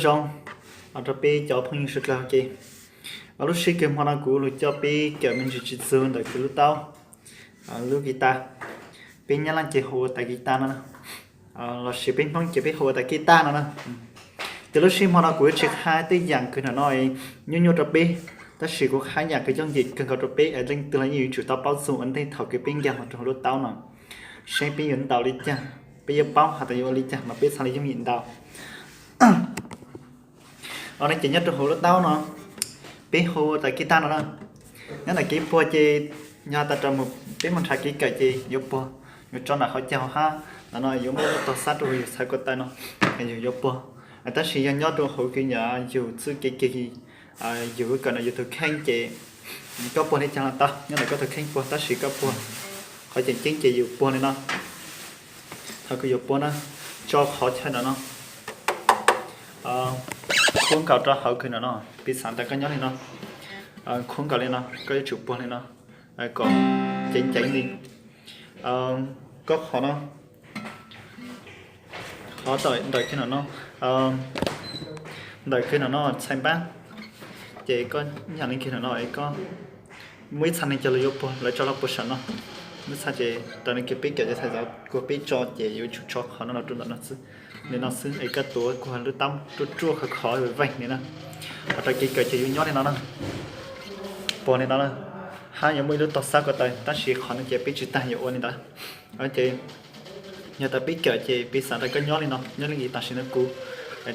Zoo rau peb cov phooj ywg sawv dlawg ke. Lub sij hawm hmo no kuv los coj peb kawm me ntsis tsis txog ntawm kuv lub taub, lub guitar. Peb Nyab Laj ces hu ua tais guitar no na, lossis peb Hmoob ces peb hu ua tais guitar no na. Ces lub sij hawm hmo no kuv yuav tsis qha tej yam kws no no nyuaj nyuaj rau peb, tab sis kuv qha yam kws yooj yim kawg nkaus rau peb es leej twg los yeej yuav tsum tau paub txog ua ntej thaum kws peb nkag mus rau hauv lub taub no, seb peb yuav ntaus li cas, peb yuav paub has tas yuav ua li cas mas peb txhaj li yooj yim ntaus. Os, no ces nyob rau hauv lub taub no, peb hu tais guitar no na. Nyob ntawm kev puag ces yog tas rau mus peb mus nrhav kev kawm ces yuav puag, yuav tso nram qhov caug hab, no no yuav muaj lub tog xab rau yus txhais ko taw no, yus yuav puag. Tab sis yog nyob rau hauv kws nyuam yus txuj kev kis, yus kawm ntawm yus tus kheej ces koj puag li cas los tau, nyob ntawm koj tus kheej puag, tab sis koj puag, qhov tseem ceeb ces yus puag li no. Thaum kws yus puag na, tso qhov chaw ntawm no, khuab nkaus rau hauv kws ntawm no, piv xam tas koj nyob li no, khuab nkaus li no, koj yuav tsum puag li no kom ceev ceev li. Koj qhov no, qhov ntawm kws no no, ntawm kws no no txhais npab, ces koj yam li kws no no es koj muaj ib txha neeg coj lug yuav puag, lawv tso lug puag saum no. Muaj txha ces raws li kws peb kawm ces txhais tau kuag peb tso ces yuav tsum tso qhov no los rau ntawm no xwb, li no xwb es koj tuav kuag lub taub ruaj ruaj khov khov veeg li na. Hos rau kev kawm ces yuav nyob li no na, puag li no na, hab yuav muaj ib lub tog xab ko taw, tab sis qhov no ces peb tsis tas yuav ua li ntawd. Ces yog tas peb kawm ces piv xam tas koj nyob li no, nyob li tam sim no kuv,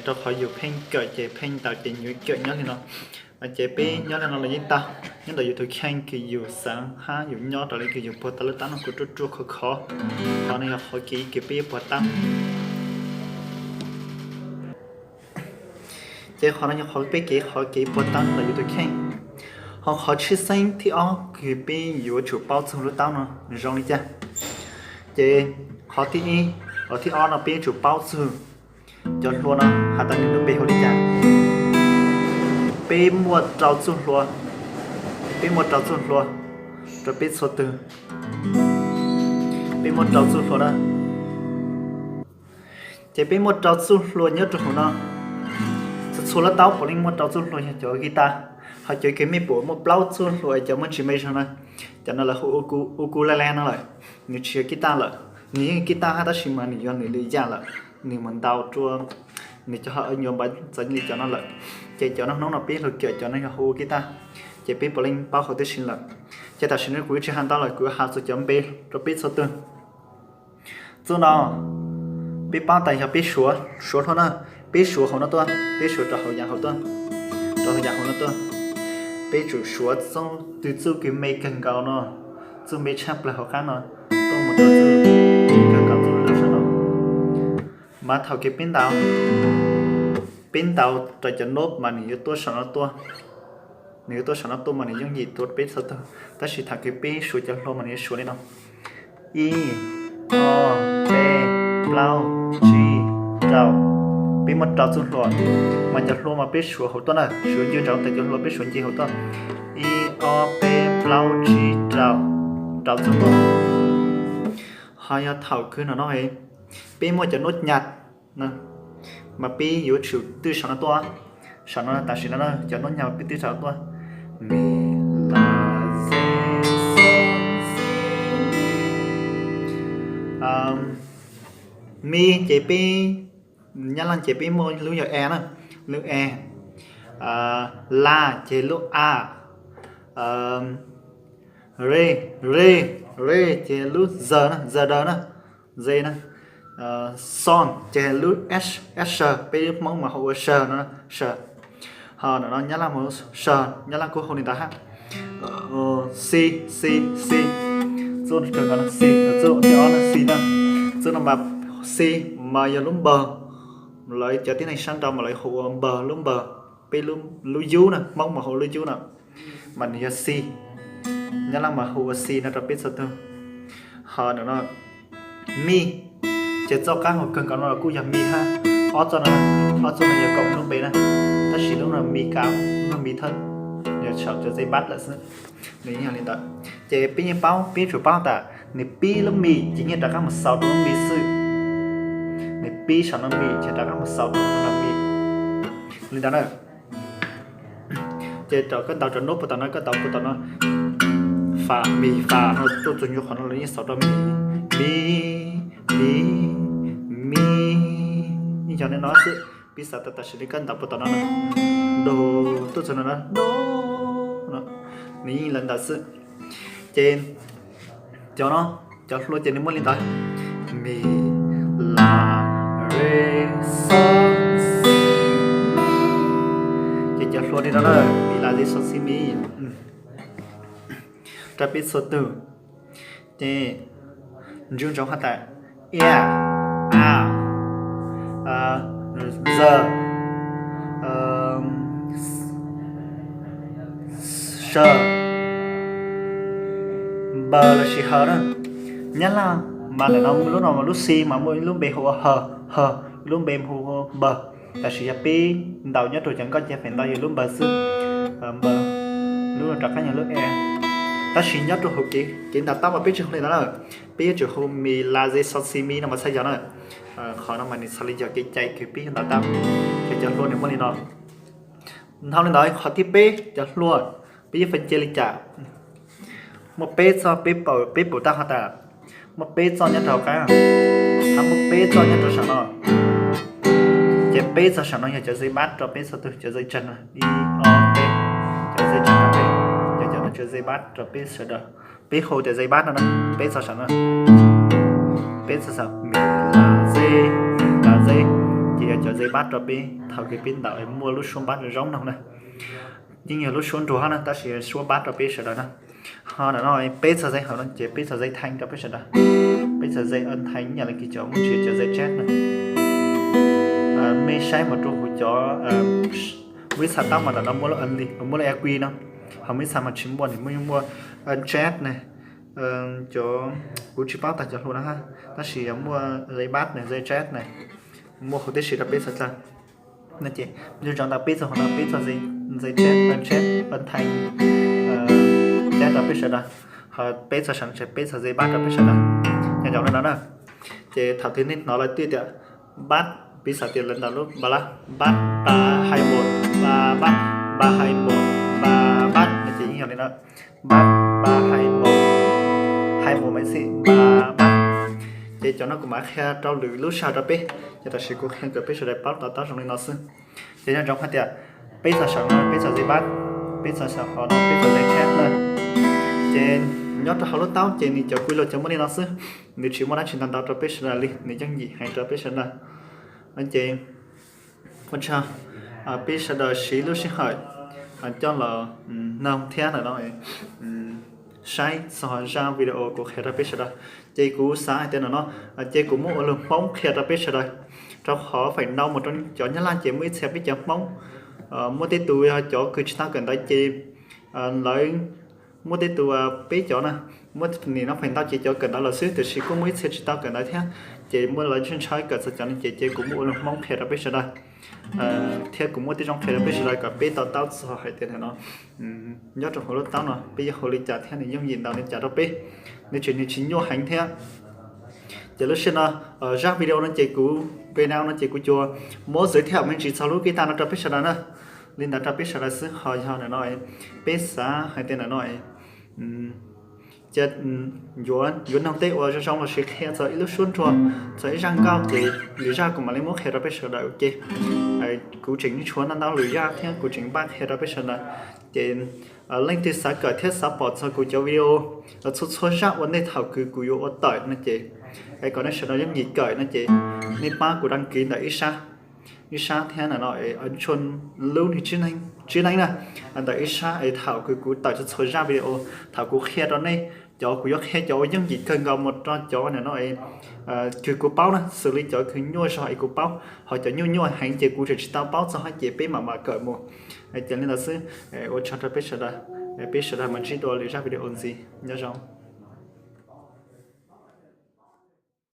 rau qhov yus pheej kawm ces pheej ntaus ces yuav kawm nyob li no. Ces peb nyob li no los yeej tau, nyob ntawm yus tus kheej kws yus xav hab yus nyob raws li kws yus puag tau lub taub no kuv ruaj ruaj khov khov. Qhov no yog qhov kev kws peb yuav puag taub. Ces qhov no yog qhov peb kev, qhov kev puag taub ntawm yus tus kheej. Ho qhov tshwj xeeb thib ob kws peb yuav tsum paub txug lub taub no zoo li cas. Ces qhov thib ib, qhov thib ob no peb yuav tsum paub txug cov hlua no has tas nws lub npe hu li cas. Peb muaj rau txuj hlua, peb muaj rau txuj hlua rau peb txhua tug. Peb muaj rau txuj hlua na. Ces peb muaj rau txuj hlua nyob rau hauv no. Txhua txhua lub taub puav leej muaj rau txuj hlua yog cov guitar. Ho cov kws mej pum muaj plaub txuj hlua cov muaj tsis me zog na, cov no lawv hu ukulele no lawm. Nws tsis yog guitar lawm, nws yeej yog guitar hab tab sis mas nws yog nws lwm yam lawm. Nws mus ntaus rua nws cov hom nyuam npav txawv li cov no lawm. Ces cov no hnub no peb lug kawm cov no yog hu ua guitar, ces peb puav leej paub huv tib si lawm. Ces tam sim no kuv tsis has ntau lawm, kuv has txug cov npe rau peb txhua tug. Txuj no peb paub tas yog peb suav, suav hlua na, peb suav hauv no tuaj, peb suav rau hauv yam hauv tuaj, rau hauv yam hauv no tuaj. Peb tsum suav txuj, tug txuj kws me kawg nkaus no, txuj npe tshaj plawg hauv qab no, tuaj mus rau txuj kawg nkaus txuj lwj saum no. Mas thaum kws peb ntaus, peb ntaus rau cov nub mas nws yuav tuaj saum no tuaj. Nws yuav tuaj saum no tuaj mas nws yooj yim rua peb txhua tug. Tab sis thaum kws peb suav cov hlua mas nws yuav suav li no: ib, ob, peb, plaub, tsib, rau. Peb muaj rau txuj hlua, mas cov hlua mas peb suav hauv tuaj na, suav nce rau ntawm cov hlua peb suav nce hauv tuaj. Ib, ob, peb, plaub, tsib, rau, rau txuj hlua. Ho yog thaum kws no no, peb muaj cov nub nyas, mas peb yuav tsum twj saum no tuaj. Saum no tam sim no cov nub nyas peb twj saum no tuaj. Mi, la, xo, xi, mi. Mi ces peb, Nyab Laj ces peb muaj lub yog e na, lub e. La ces lub a. Re, re, re ces lub z na, z daw na, z na. Son ces lub s, s, peb Hmoob mas hu ua saw no, saw. Ho no Nyab Laj mus saw, Nyab Laj kuj hu li ntawd hab. Xi, xi, xi. Txuj no, xi, txuj thib ob no xi na. Txuj no mas xi mas yog lub npawg, lawv cov tib neeg sab nraud mas lawv hu ua npawg, lub npawg, peb lub yub na, Hmoob mas hu lub yub no, mas nws yog xi. Nyab Laj mas hu ua xi no rau peb txhua tug. Ho no mi, ces txoj qab hauv kawg nkaus no los kuj yog mi hab. Ob txoj no, ob txoj no yog kaum lub npe na, tab sis lub no mi kav, lub no mi thawb, yog saum cov ze bab lawm xwb. Nws yeej yog li ntawd. Ces peb yeej paub, peb tsum paub tas nws pib lub mi ces yeej rov qab mus xaus rau lub mi xwb. Nws pib saum no mi ces rov qab mus xaus rau lub no mi. Li ntawd na. Ces rau koj ntaus rau nub puag tom no, koj ntaus puag tom no, fa mi fa no tuaj txug ncu qhov no los yeej xaus rau mi, mi, mi, mi, yeej yog li no xwb. Piv xam tam sim li koj ntaus puag tom no, do, tuaj txug no, do, nws yeej lawv ntawd xwb. Ces cov no, cov hlua ces nws muaj li ntawd, mi, la, re, xo, si, mi. Ces cov hlua li no na, mi, la, re, xo, si, mi. Rau peb txhua tug, ces ncu ntsoov has tas, ia, a, z, sa, npa lossis ha na. Nyab Laj mas ntawm no lub no lub xi mas muaj ib lub npe hu ua ha, ha, ib lub npe hu ua npa. Tab sis yog peb ntaus nyob rau cov nkoj ces feem ntau yog lub npa xwb, npa, lub rov qab yog lub e. Tab sis nyob rau hauv kev, kev ntaus taub mas peb tsis hu li ntawd na, peb yuav tsum hu mi la ze xo si mi no mas txhaj yog na. Qhov no mas nws txhaj li yog kev cai kws peb yuav ntaus taub. Ces cov hlua nws muaj li no. Dhau li ntawd qhov thib peb cov hlua, peb yuav feem cia li cas? Muaj peb txoj, peb pum tau has tas muaj peb txoj nyob rau hauv qab, hab muaj peb txoj nyob rau saum no. Ces peb txoj saum no yog cov ze bab rau peb txhua tug, cov ze tsawg no, ib ob peb, cov ze tsawg rau peb, ces cov no cov ze bab rau peb sawv daws. Peb hu tias ze bab no na, peb txoj saum no, peb txoj saum mi la ze, mi la ze, ces yog cov ze bab rau peb thaum kws peb ntaus muaj lub suab bab zoo zoo no na. Yeej yog lub suab nruag na tab sis suab bab rau peb sawv daws na. Ho ntawm no peb txoj ze hauv no ces peb txoj ze theej rau peb sawv daws. Peb txoj ze theej yam li kws cov muaj ntsis cov ze jazz na. Mej saib mus rau hauv cov, muaj ib txhais taub mas ntawm no muaj lub, muaj lub equi no, ho muaj ib txhais mas tsis muaj, nws muaj, muaj jazz ne, cov, kuv tsis paub tag cov hlua na, tab sis yog muaj ze bass ne, ze jazz ne, muaj huv tib si rau peb txhua txhua. No ces nco ntsoov ntawm peb txoj hauv no peb txoj ze, ze jazz, jazz, theej, jazz rau peb sawv daws, ho peb txoj saum no ces peb txoj ze bass rau peb sawv daws. Nco ntsoov li no na. Ces thaum twg nej hnov lawv twb tias bass, piv xam tias lawv ntawm lub npa lab, bass, ba, high, ba, bass, ba, high, ba, bass no ces yeej yog li no, bass, ba, high, high, ba, bass. Ces cov no kuv mam qhia rau lwm lub sij hawm rau peb, ces tam sim kuv qhia kom peb sawv daws paub to taub zoo li no xwb. Ces nco ntsoov hais tias peb txoj saum no peb txoj ze bass, peb txoj saum hov no peb txoj ze jazz na. Ces nyob rau hauv lub taub ces nws cov kwi los cov muaj li no xwb, nws tsis muaj dab tsi ntau ntau rau peb sawv daws li, nws yooj yim heev rau peb sawv daws. Ces ua tsaug peb sawv daws siv lub sij hawm coj los noog thiab ntawm no saib txog zaj video kuv qhia rau peb sawv daws. Ces kuv xav hais tias ntawm no ces kuv muab ua lug Hmoob qhia rau peb sawv daws, rau qhov feem ntau mus rau cov Nyab Laj ces muaj ib txhia peb cov Hmoob muaj tej tus yog cov kws tsis tau kawm ntawv ces lawv muaj tej tus, peb cov na, muaj nim no feem ntau ces cov kawm ntawv lawm xwb tiam sis kuj muaj ib txhia tsis tau kawm ntawv thiab, ces muaj lawv ntshaw ntshaw kawm txog cov no ces, ces kuv muab ua lug Hmoob qhia rau peb sawv daws. Thiab kuv muab tej zoo qhia rau peb sawv daws kom peb to taub txog hais tias ntawm no nyob rau hauv lub taub no peb yuav hu li cas thiab nws yooj yim ntau li cas rau peb, nws tseem nws tsis nyuaj heev thiab. Ces lub sij hawm no, zaj video no ces kuv, video no ces kuv tsuas muab xwb thiab me ntsis txog lub kis tas no rau peb sawv daws na. Li ntawd rau peb sawv daws xwb, ho yog ntawm no peb xav hais tias ntawm no cia yuav, yuav noog tej uas zoo zoo los sis qhia txog ib lub suab nruag, txog ib zaj nkauj ces lwm zaj kuv mam li muab qhia rau peb sawv daws ua ke. Kuv tseem tshuav ntau ntau lwm zaj thiab kuv tseem npaj qhia rau peb sawv daws. Ces leej twg xav kawm thiab xav pom txog kuv cov video txhua txhua zaj ua ntej thaum kws kuv yuav ua tawm no ces kom nej sawv daws yooj yim kawm no ces nej pab kuv đăng ký ntawm ib sab, ib sab thiab ntawm no es ntshua lub niag tsib neeb na, ntawm ib sab es thaum kws kuv tawm txhua txhua zaj video, thaum kuv qhia rau nej, cov kuv yuav qhia cov uas yooj yim kawg nkaus mus rau cov ntawm no kws kuv paub na, xws li cov kws nyuaj zog es kuv paub, ho cov nyuaj nyuaj heev ces kuv tseem tsis tau paub txog hab ces peb mam mam kawm mus. Ces li ntawd xwb, ua tsaug rau peb sawv daws, peb sawv daws mam ntsib dua lwm zaj video ntxiv, nyob zoo.